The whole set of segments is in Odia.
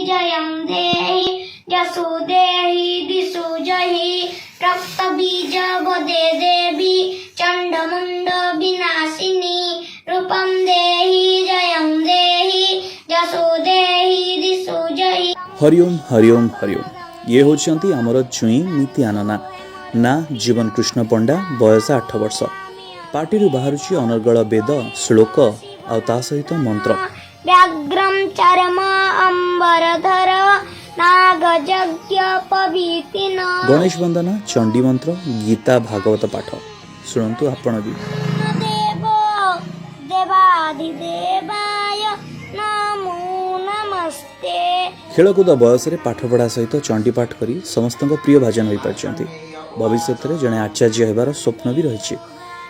ଜୟଂ ଦେହି ଯଶୁ ଦେହି ଦିଶୁ ଜହି ରକ୍ତବୀଜ ବଦେ ଦେବୀ ଚଣ୍ଡମୁଣ୍ଡ ବିନାଶିନୀ ରୂପಂ ଦେହି ଜୟଂ ଦେହି ଯଶୁ ଦେହି ଦିଶୁ ଜହି। ହରିଓମ, ହରିଓମ, ହରିଓମ। ଇଏ ହେଉଛନ୍ତି ଆମର ଜୁଇଁ ନୀତି ଆନନା। ନା ଜୀବନ କୃଷ୍ଣ ପଣ୍ଡା, ବୟସ 8 ବର୍ଷ। ପାଟିରୁ ବାହାରୁଛି ଅନର୍ଗଳ ବେଦ ଶ୍ଲୋକ ଆଉ ତା ସହିତ ମନ୍ତ୍ର। ବ୍ୟାଘ୍ରಂ ଚର୍ମ ଅମ୍ବରଧର ନାଗଯଜ୍ଞୋପବୀତିନ। ଗଣେଶ ବନ୍ଦନା, ଚଣ୍ଡୀ ମନ୍ତ୍ର, ଗୀତା, ଭାଗବତ ପାଠ। ଶୁଣନ୍ତୁ ଆପଣ ବି। ଦେବ ଦେବାଧିଦେବାୟ ନମୋ ନମସ୍ତେ। ଖେଳକୁଦ ବୟସରେ ପାଠପଢ଼ା ସହିତ ଚଣ୍ଡୀପାଠ କରି ସମସ୍ତଙ୍କ ପ୍ରିୟ ଭାଜନ ହୋଇପାରିଛନ୍ତି। ଭବିଷ୍ୟତରେ ଜଣେ ଆଚାର୍ଯ୍ୟ ହେବାର ସ୍ୱପ୍ନ ବି ରହିଛି।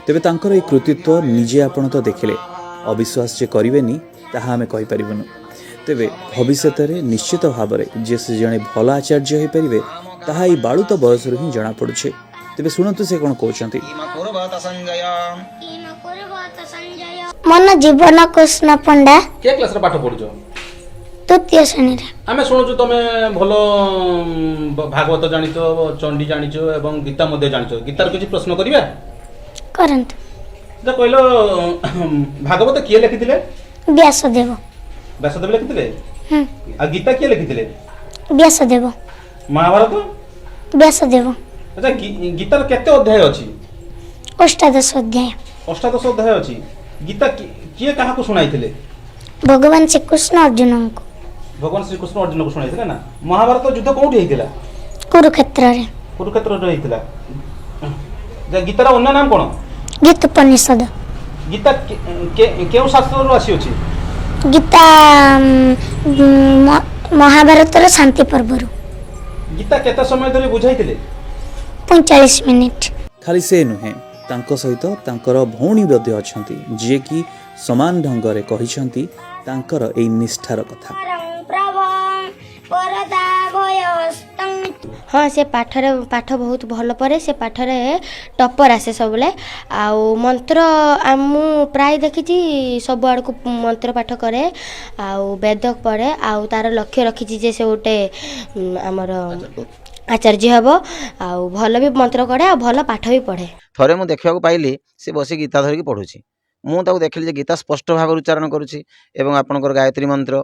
ତେବେ ତାଙ୍କର ଏହି କୃତିତ୍ୱ ନିଜେ ଆପଣ ତ ଦେଖିଲେ, ଅବିଶ୍ୱାସ ଯେ କରିବେନି ତାହା ଆମେ କହିପାରିବୁନୁ। ତେବେ ଭବିଷ୍ୟତରେ ନିଶ୍ଚିତ ଭାବରେ ଯେ ସେ ଜଣେ ଭଲ ଆଚାର୍ଯ୍ୟ ହୋଇପାରିବେ, ତାହା ଏହି ବାଳୁତ ବୟସରୁ ହିଁ ଜଣାପଡ଼ୁଛି। ତେବେ ଶୁଣନ୍ତୁ ସେ କ'ଣ କହୁଛନ୍ତି। କିମକୁର୍ବତ ସଞ୍ଜୟ? କିମକୁର୍ବତ ସଞ୍ଜୟ? ମୋ ନାଁ ଜୀବନ କୃଷ୍ଣ ପଣ୍ଡା। କେ କ୍ଲାସରେ ପାଠ ପଢୁଛ? ତୃତୀୟ ଶ୍ରେଣୀରେ। ଆମେ ଶୁଣୁଛୁ ତମେ ଭଲ ଭାଗବତ ଜାଣିଛ, ଚଣ୍ଡୀ ଜାଣିଛ ଏବଂ ଗୀତା ମଧ୍ୟ ଜାଣିଛ। ଗୀତାର କିଛି ପ୍ରଶ୍ନ କରିବା? କରନ୍ତୁ। ଯେ କହିଲ, ଭାଗବତ କିଏ ଲେଖିଥିଲେ? ବ୍ୟାସଦେବ। ବ୍ୟାସଦେବ ଲେଖିଥିଲେ? ହୁଁ। ଆଉ ଗୀତା କିଏ ଲେଖିଥିଲେ? ବ୍ୟାସଦେବ। ମହାଭାରତ? ବ୍ୟାସଦେବ। ଆଚ୍ଛା, ଗୀତାର କେତେ ଅଧ୍ୟାୟ ଅଛି? ଅଷ୍ଟାଦଶ ଅଧ୍ୟାୟ। 18 ଅଧ୍ୟାୟ ଅଛି। ଗୀତା କିଏ କାହାକୁ ଶୁଣାଇଥିଲେ? ଭଗବାନ ଶ୍ରୀକୃଷ୍ଣ ଅର୍ଜୁନଙ୍କୁ। ଭଗବାନ ଶ୍ରୀକୃଷ୍ଣ ଅର୍ଜୁନକୁ ଶୁଣାଇଥିଲେ ନା? ମହାଭାରତ ଯୁଦ୍ଧ କୋଉଠି ହେଇଥିଲା? କୁରୁକ୍ଷେତ୍ରରେ। କୁରୁକ୍ଷେତ୍ରରେ ହେଇଥିଲା। ଯେ ଗୀତାର ଅନ୍ୟ ନାମ କ'ଣ? ଗୀତୋପନିଷଦ। ଗୀତା କେଉଁ ଶାସ୍ତ୍ରରୁ ଆସିଅଛି? ଗୀତା ମହାଭାରତର ଶାନ୍ତି ପର୍ବରୁ। ଗୀତା କେତେ ସମୟ ଧରି ବୁଝାଇଥିଲେ? 45 ମିନିଟ୍। ଖାଲି ସେ ନୁହେଁ, ତାଙ୍କ ସହିତ ତାଙ୍କର ଭଉଣୀ ମଧ୍ୟ ଅଛନ୍ତି, ଯିଏକି ସମାନ ଢଙ୍ଗରେ କହିଛନ୍ତି ତାଙ୍କର ଏଇ ନିଷ୍ଠାର କଥା। ବରଦାଭୟସ୍ତଂ। ହଁ, ସେ ପାଠରେ ପାଠ ବହୁତ ଭଲ ପଢ଼େ। ସେ ପାଠରେ ଟପର୍ ଆସେ ସବୁବେଳେ। ଆଉ ମନ୍ତ୍ର ମୁଁ ପ୍ରାୟ ଦେଖିଛି, ସବୁ ଆଡ଼କୁ ମନ୍ତ୍ର ପାଠ କରେ ଆଉ ବେଦ ପଢ଼େ। ଆଉ ତାର ଲକ୍ଷ୍ୟ ରଖିଛି ଯେ ସେ ଗୋଟେ ଆମର ଆଚାର୍ଯ୍ୟ ହେବ। ଆଉ ଭଲ ବି ମନ୍ତ୍ର କରେ ଆଉ ଭଲ ପାଠ ବି ପଢ଼େ। ଥରେ ମୁଁ ଦେଖିବାକୁ ପାଇଲି, ସେ ବସି ଗୀତା ଧରିକି ପଢ଼ୁଛି। ମୁଁ ତାକୁ ଦେଖିଲି ଯେ ଗୀତା ସ୍ପଷ୍ଟ ଭାବରେ ଉଚ୍ଚାରଣ କରୁଛି ଏବଂ ଆପଣଙ୍କର ଗାୟତ୍ରୀ ମନ୍ତ୍ର,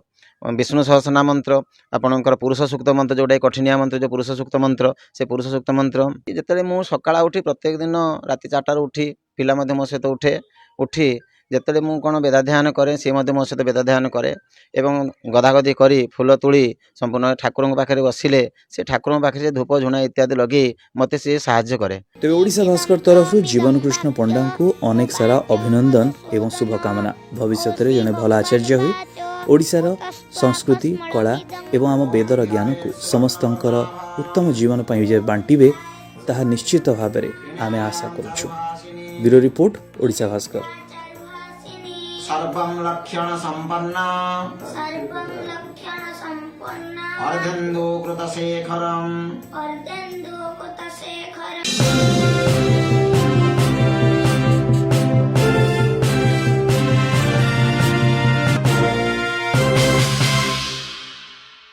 ବିଷ୍ଣୁ ସହସ୍ରନାମ ମନ୍ତ୍ର, ଆପଣଙ୍କର ପୁରୁଷ ସୂକ୍ତ ମନ୍ତ୍ର, ଯେଉଁଟାକି କଠିନିଆ ମନ୍ତ୍ର, ଯେଉଁ ପୁରୁଷ ସୂକ୍ତ ମନ୍ତ୍ର, ସେ ପୁରୁଷ ସୂକ୍ତ ମନ୍ତ୍ର। ଯେତେବେଳେ ମୁଁ ସକାଳ ଉଠି, ପ୍ରତ୍ୟେକ ଦିନ ରାତି 4ଟାରୁ ଉଠି, ପିଲା ମଧ୍ୟ ମୋ ସହିତ ଉଠେ। ଉଠି ଯେତେବେଳେ ମୁଁ କ'ଣ ବେଦାଧ୍ୟୟନ କରେ, ସିଏ ମଧ୍ୟ ମୋ ସହିତ ବେଦାଧ୍ୟୟନ କରେ ଏବଂ ଗଧାଗଧି କରି, ଫୁଲ ତୋଳି ସମ୍ପୂର୍ଣ୍ଣ ଠାକୁରଙ୍କ ପାଖରେ ବସିଲେ, ସେ ଠାକୁରଙ୍କ ପାଖରେ ଧୂପ ଝୁଣା ଇତ୍ୟାଦି ଲଗେଇ ମୋତେ ସିଏ ସାହାଯ୍ୟ କରେ। ତେବେ ଓଡ଼ିଶା ଭାସ୍କର ତରଫରୁ ଜୀବନ କୃଷ୍ଣ ପଣ୍ଡାଙ୍କୁ ଅନେକ ସାରା ଅଭିନନ୍ଦନ ଏବଂ ଶୁଭକାମନା। ଭବିଷ୍ୟତରେ ଜଣେ ଭଲ ଆଚାର୍ଯ୍ୟ ହୋଇ ଓଡ଼ିଶାର ସଂସ୍କୃତି, କଳା ଏବଂ ଆମ ବେଦର ଜ୍ଞାନକୁ ସମସ୍ତଙ୍କର ଉତ୍ତମ ଜୀବନ ପାଇଁ ଯେ ବାଣ୍ଟିବେ, ତାହା ନିଶ୍ଚିତ ଭାବରେ ଆମେ ଆଶା କରୁଛୁ। Bureau report, Odisha Bhaskar. ସର୍ବଂ ଲକ୍ଷଣ ସମ୍ପନ୍ନ ସର୍ବଂ ଲକ୍ଷଣ ସମ୍ପନ୍ନ ଅର୍ଦ୍ଧେନ୍ଦୁ କୃତ ଶେଖରମ୍ ଅର୍ଦ୍ଧେନ୍ଦୁ